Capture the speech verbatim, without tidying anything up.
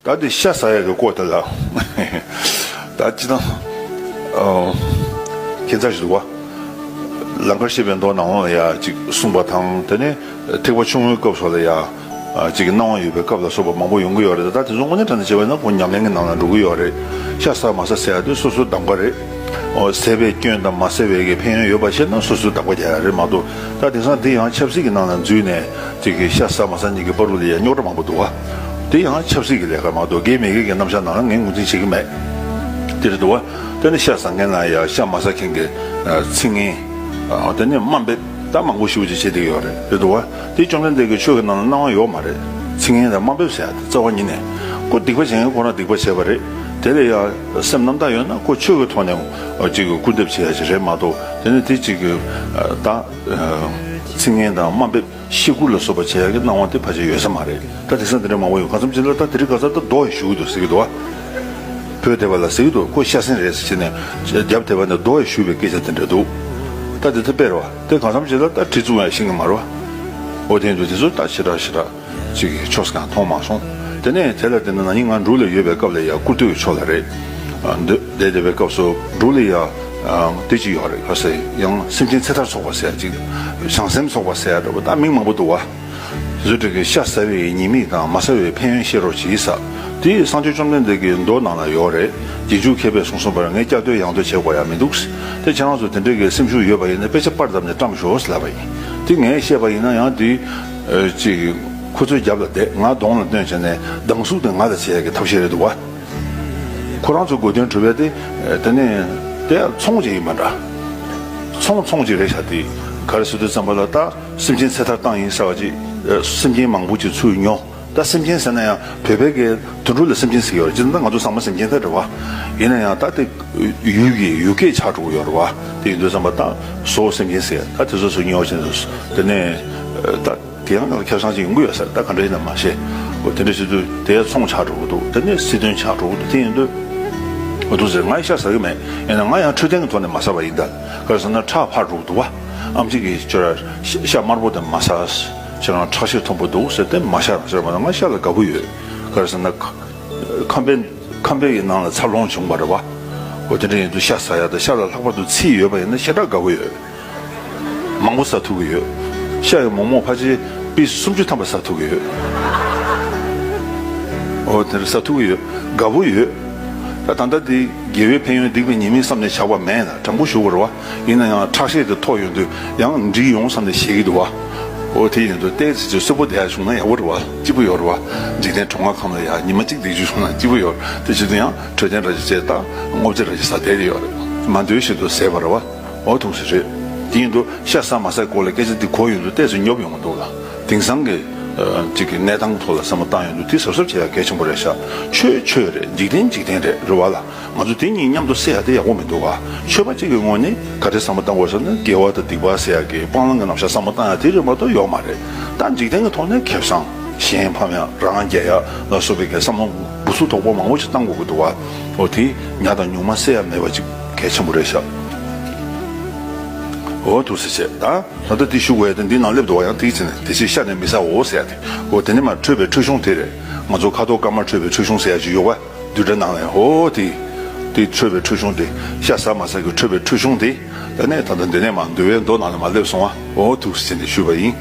ད་དེ་ཤ་ཟ་ཡག་གི་སྐོར་དེ་ལ། ད་སྤྱིར་བཏང་། ཨ། ཁྱད་མཚར་ཞིག་འདུག་བ། ལང་ཀར་གཤེགས་པའི་མདོ་ནང་ལ་ཡ་ཅིག་གསུངས་པ་དང་། དེ་ནས་ཐེག་པ་ཆུང་ངུའི་སྐབས་སུ་ལ་ཡ། ཨ། ཅིག་གི་སྣང་བ་ཡོད་པའི་སྐབས་ལ་སོགས་པ་མང་པོ་ཡོང་གི་ཡོད་རེད། ད་དེ་ཚོ་དངོས་གནས་དྲང་གནས་བྱས་པ་ན་ཁོ་ཉམས་ལེན་གྱི་ནང་ལ་འགྲོ་གི་ཡོད་རེད། ཤ་ཟ་མ་ཟ་ཟེར་ཡ་དེ་སོ་སོའི་གདམ་ག་རེད། ཨོ། ཟས་པའི་སྐྱོན་དང་མ་ཟས་པའི་གི་ཕན་ཡོན་ཡོད་པ་ཤེས་ན་སོ་སོའི་གདམ་ག་རྒྱག་ཡ་རེད་མ་གཏོགས། ད་དེང་སང་དེ་ཡང་ཆབ་སྲིད་ཀྱི་ནང་ལ་འཛུལ་ནས་ཅིག་གི་ཤ་ཟ་མ་ཟ་གཉིས་ཀྱི་བར་དུ་ལ་ཡ་རྙོག་དྲ་མང་པོ་འདུག་བ། དེ་ཡང་ཆབ་སྲིད་ཀྱི་ལས་ཀ་མ་གཏོགས་དགེ་མི་དགེ་གི་རྣམ་གཞག་ནང་ལ་ངས་ངོས་འཛིན་བྱེད་ཀྱི་མེད། དེ་རེད་འདུག་བ། དེ་ནི་ཤ་ཟ་མཁན་ལ་ཡ་ཤ་མ་ཟ་མཁན་གྱི་ཚིག་ངན། ཨ། དེ་ནི་དམའ་འབེབས་ད་མང་པོ་ཞེ་པོ་ཅིག་བྱེད་བསྡད་ཀྱི་ཡོད་རེད། རེད་འདུག་བ། དེ་བཅོམ་ལྡན་འདས་ཀྱིས་ཆོས་ཀྱི་ནང་ལ་གནང་བ་ཡོད་མ་རེད། ཚིག་ངན་དང་དམའ་འབེབས་ཟེར་ཡ་དེ་རྩ་བ་ཉིད་ནས། ཁོ་སྡིག་པ་བྱེད་མཁན་ཁོ་རང་སྡིག་པ་བྱས་པ་རེད། དེ་ལ་ཡ་སེམས་རྣམ་དག་ཡོད་ན་ཁོ་ཆོས་ཀྱི་ཐོག་ནས་ཅིག་གི་སྐུར་འདེབས་བྱེད་ཡ་ཅིག་རེད་མ་གཏོགས། དེ་ནི་དེ་ཅིག་གི་ད་ཚིག་ངན་དང་དམའ་འབེབས། ཤི་སྐུར་ལ་སོགས་པ་བྱེད་ཡག་གི་སྣང་བ་དེ་ཕལ་ཆེར་ཡོད་ས་མ་རེད། ད་དེང་སང་དེ་འདྲ་མང་པོ་ཡོད། གང་འཚམ་ཅིག་ལ་ད་དེ་རིང་ཁ་སང་ད་རྡོ་ཡི་བཞུ་གི་འདུག་ཟེར་གི་འདུག་བ། བོད་དེ་བ་ལ་ཟེར་གི་འདུག་ཁོ་ཤ་ཟན་རེད་ཟེར་བྱས་ནས་རྒྱབ་དེ་བ་ནས་རྡོ་ཡི་བཞུ་བའི་སྐད་ཆ་དེ་འདྲ་འདུག་ད་དེ་ད་དཔེ་རེད་བ། དེ་གང་འཚམ་ཅིག་ལ་ད་གྲི་བཙུགས་ཡ་ཤེས་ཀྱི་མ་རེད་བ། འོ་དེ་འདུག་དེ་ཚོ་ད་ཞེ་དྲག་ཞེ་དྲག་ཅིག་གི་ཕྱོགས་སུ་གང་མཐོང་མ་སོང་། དེ་ནས་དེ་ལ་བརྟེན་ནས་ན་ནིང་ང་འབྲུག་ལ་ཡོད་པའི་སྐབས་ལ་ཡ་སྐུར་སྟོད་ཀྱི་ཕྱོགས་ལ་རེད། ཨ། འདི་བསྡད་བསྡད་པའི་སྐབས་སུ་འབྲུག་ལ་ཡ། ཨ། དེ་ཅིག་ཡོད་རེད། ག་ཟེར་ཡང་སེམས་ཅན་ཚེ་ཐར་ཚོགས་པ་ཟེར་ཡ་ཅིག་བྱང་སེམས་ཚོགས་པ་ཟེར་ཡ་འདྲ་པོ་ད་མིང་མང་པོ་འདུག་བ། བཟོ་འདྲ་གི་ཤ་ཟ་བའི་ཉེས་དམིགས་དང་མ་ཟ་བའི་ཕན་ཡོན་བཤད་རོགས་གྱིས་ཟེར། དེ་སངས་རྒྱས་བཅོམ་ལྡན་འདས་ཀྱི་མདོ་ནང་ལ་ཡོད་རེད། རྗེས་འཇུག་མཁས་པས་གསུངས་གསུངས་པར་ངས་བསྐྱར་ཟློས་ཡང་ཟློས་བྱེད་དགོས་ཡ་མི་འདུག་དེ་ཁྱེད་རང་ཚོ་དེ་འདྲ་གི་སེམས་ཤུགས་ཡོད་པ་ཡིན་ན་དཔེ་ཆ་པར་བརྡབས་ནས་བཀྲམ་ཤོག་ཟེར་ལབ་པ་ཡིན། དེ་ངས་བཤད་པ་ཡིན་ན་ཡང་དེ། ཨ། ཅིག་ཁོ་ཚོའི་རྒྱབ་ལ་བསྡད། ང་གདོང་ལ་སྟོན་བྱས་ནས་སྡང་ཟུག་དེ་ང་ལ་བྱེད་ཡ་གི་ཐབས་ཤེས་རེད་འདུག་བ། ཁོ་རང་ཚོ་དགོས་དོན་གྲུབ་པ་དེ། དེ་ནས་དེ་ཚོང་ཅིག་ཡིན་པ་འདྲ། ཚོང་ཚོང་ཅིག་རེད་ཤག་དེ་ག་རེ་ཟེར་དུས་ཙམ་པ་ལ་ད་སེམས་ཅན་ཚེ་ཐར་བཏང་ཡིན་ཟེར་བ་ཅིག་སེམས་ཅན་མང་པོ་ཅིག་ཚུར་ཉོ། ད་སེམས་ཅན་ཟེར་ན་ཡང་བོད་པའི་གི་དུད་འགྲོ་ལ་སེམས་ཅན་ཟེར་གྱི་ཡོད་རེད། སྤྱིར་ད་ང་ཚོ་ཚང་མ་སེམས་ཅན་ད་རེད་བ། ཡིན་ན་ཡང་ད་དེ་ཡུལ་གྱི་ཡུལ་སྐད་ཆགས་འགྲོ་གི་ཡོད་རེད་བ། དེ་ཡིན་དུས་ཙམ་པ་ད་བཟོ་སེམས་ཅན་ཟེར་ད་དེ་ཚོ་ཚུར་ཉོ་བྱས་ནས་དེ་ནས་ད། དེ་ཡང་ཁེ་བཟང་ཅིག་ཡོང་གི་ཡོད་ས་རེད། ད་ག་འདྲ་ཡིན་ན་མ་ཤེས། འོ་དེ་འདྲ་བྱེད་དུས་དེ་ཚོང་ཆགས་འགྲོ་གི་འདུག་དེ་ནས་སྲིད་དོན་ཆགས་འགྲོ་གི་འདུག་དེ་ཡིན་དུས། འོ་འདུག་ཟེར། ང་ཡི་ཤ་ཟ་གི་མེད། ཡིན་ན་ང་ཡང་འཕྲོད་བསྟེན་གྱི་ཐོག་ནས་མ་ཟ་བ་ཡིན་ད། ག་རེ་ཟེར་ན་ཁྲག་འཕར་འགྲོ་གི་འདུག་བ། ཨམ་ཆི་གིས་ཁྱོད་ར་ཤ་དམར་པོ་དེ་མ་ཟ། ཁྱེད་རང་ཁྲག་ཤེད་མཐོན་པོ་འདུག་ཟེར་ཏེ་མ་ཤ་རང་ཟེར་མ་ད་ང་ཤ་ལ་དགའ་པོ་ཡོད། ག་རེ་ཟེར་ན་ཁམས་པའི་ཁམས་པའི་ཡི་ནང་ལ་འཚར་ལོངས་བྱུང་བ་རེད་བ། འོ་དེ་འདྲ་ཡིན་དུས་ཤ་ཟ་ཡ་ད་ཤ་ལ་ལྷག་པར་དུ་ཚིལ་ཡོད་པ་ཡིན་ན་ཞེ་དྲག་དགའ་པོ་ཡོད། མང་པོ་ཟ་ཐུབ་ཀྱི་ཡོད། ཤ་ཡི་མོག་མོག་ཕལ་ཆེར་པིས་སུམ་ཅུ་ཐམ་པ་ཟ་ཐུབ་ཀྱི་ཡོད། འོ་དེ་འདྲ་ཟ་ཐུབ་ཀྱི་ཡོད། དགའ་པོ་ཡོད། ད་ད་ལྟ་འདི་དགེ་བའི་ཕན་ཡོན་སྡིག་པའི་ཉེས་དམིགས་བསམ་ནས་བཞག་པ་མེད་ན་དྲང་པོ་ཞུ་དགོས་རེད་བ། ཡིན་ན་ཡང་ཁྲག་ཤེད་དེ་མཐོ་ཡོང་དུས་ཡང་འགྲིག་ཡོང་བསམ་ནས་བཞེས་ཀྱི་འདུག་བ། འོ་དེ་ཡིན་དུས་ཏོག་ཙམ་ཅིག་གསོན་པོ་བསྡད་ཡ་བྱུང་ན་ཡག་པོ་རེད་བ། སྐྱིད་པོ་ཡོད་རེད་བ། འཇིག་རྟེན་གྲོང་ཁ་ཁང་ལ་ཡ་ཉི་མ་གཅིག་བསྡད་རྒྱུ་བྱུང་ན་སྐྱིད་པོ་ཡོད་རེད། དེ་བྱེད་དུས་ཡང་འཕྲོད་བསྟེན་འདྲ་ཅིག་བྱས་དང་སྔོ་ཚལ་འདྲ་ཅིག་ཟ་བསྡད་ཀྱི་ཡོད་རེད། མ་འདོད་བཞིན་དུ་ཟས་པ་རེད་བ། འོ་ཐུག་ས་རེད། དེ་ཡིན་དུས་ཤ་ཟ་མ་ཟ་སྐོར་ལ་སྐད་ཆ་འདི་གོ་ཡོང་དུས་ཏོག་ཙམ་ཉོབ་ཡོང་གི་འདུག་ལ། དེང་སང་གི་ཨ་ཅིག་གི་གནས་སྟངས་ཐོག་ལ་བསམ་བློ་བཏང་ཡོང་དུས་དེ་གཟབ་གཟབ་བྱེད་ཡ་གལ་ཆེན་པོ་རེད་ཤག་ཆོས་ཆོས་རེད། འཇིག་རྟེན་འཇིག་རྟེན་རེད། རེད་བ་ལ། ང་ཚོ་དེ་གཉིས་མཉམ་དུ་བསྲེས་ཡ་དེ་ཡག་པོ་མི་འདུག་ག་ཆོས་པ་གཅིག་གི་ངོས་ནས་ག་རེ་བསམ་བློ་བཏང་དགོས་ཟེར་ན་དགེ་བ་དང་སྡིག་པ་ཟེར་ཡ་གི་སྤང་བླང་གི་རྣམ་གཞག་བསམ་བློ་བཏང་ཡ་དེ་རེད་མ་གཏོགས་ཡོད་མ་རེད། ད་འཇིག་རྟེན་གི་ཐོག་ནས་ཁེ་བཟང་གཞན་ཕམ་ཡ་རང་རྒྱལ་ཡ་ལ་སོགས་པའི་གི་བསམ་བློ་འབུ་སུ་དོག་པོ་མང་པོ་ཞིག་བཏང་དགོས་ཀྱི་འདུག་ག་འོ་དེ་ཉ་དང་ཉུང་མ་བསྲེས་ཡ་མེད་པ་ཅིག་གལ་ཆེན་པོ་རེད་ཤག་འོ་ཐུགས་རྗེ་ཆེ། ད་ད་ལྟ་འདི་ཞུ་དགོས་ཡ་དེ་འདི་ནང་སླེབས་འདུག་བ། ཡང་དེའི་ཚེ་ནས་དེ་ཕྱིར་ཤ་ནི་མི་ཟའོ་ཟེར་ཡ་དེ། འོ་དེ་ནས་མར་འཕྲོད་པའི་ཁྲུས་གཞུང་དེ་རེད། ང་ཚོ་ཁ་དོག་དཀར་དམར་འཕྲོད་པའི་ཁྲུས་གཞུང་ཟེར་ཡ་ཅིག་ཡོད་བ། བསྡུས་གྲྭའི་ནང་ལ་ཡང་འོ་དེ། དེ་འཕྲོད་པའི་ཁྲུས་གཞུང་དེ་ཤ་ཟ་མ་ཟ་གི་འཕྲོད་པའི་ཁྲུས་གཞུང་དེ། ད་ནས་ད་ལྟ་འདི་ནས་མར་འདུལ་བའི་མདོ་ནང་ལ་མར་སླེབས་སོང་བ། འོ་ཐུགས་རྗེ་ཆེ་ནས་ཞུས་པ་ཡིན།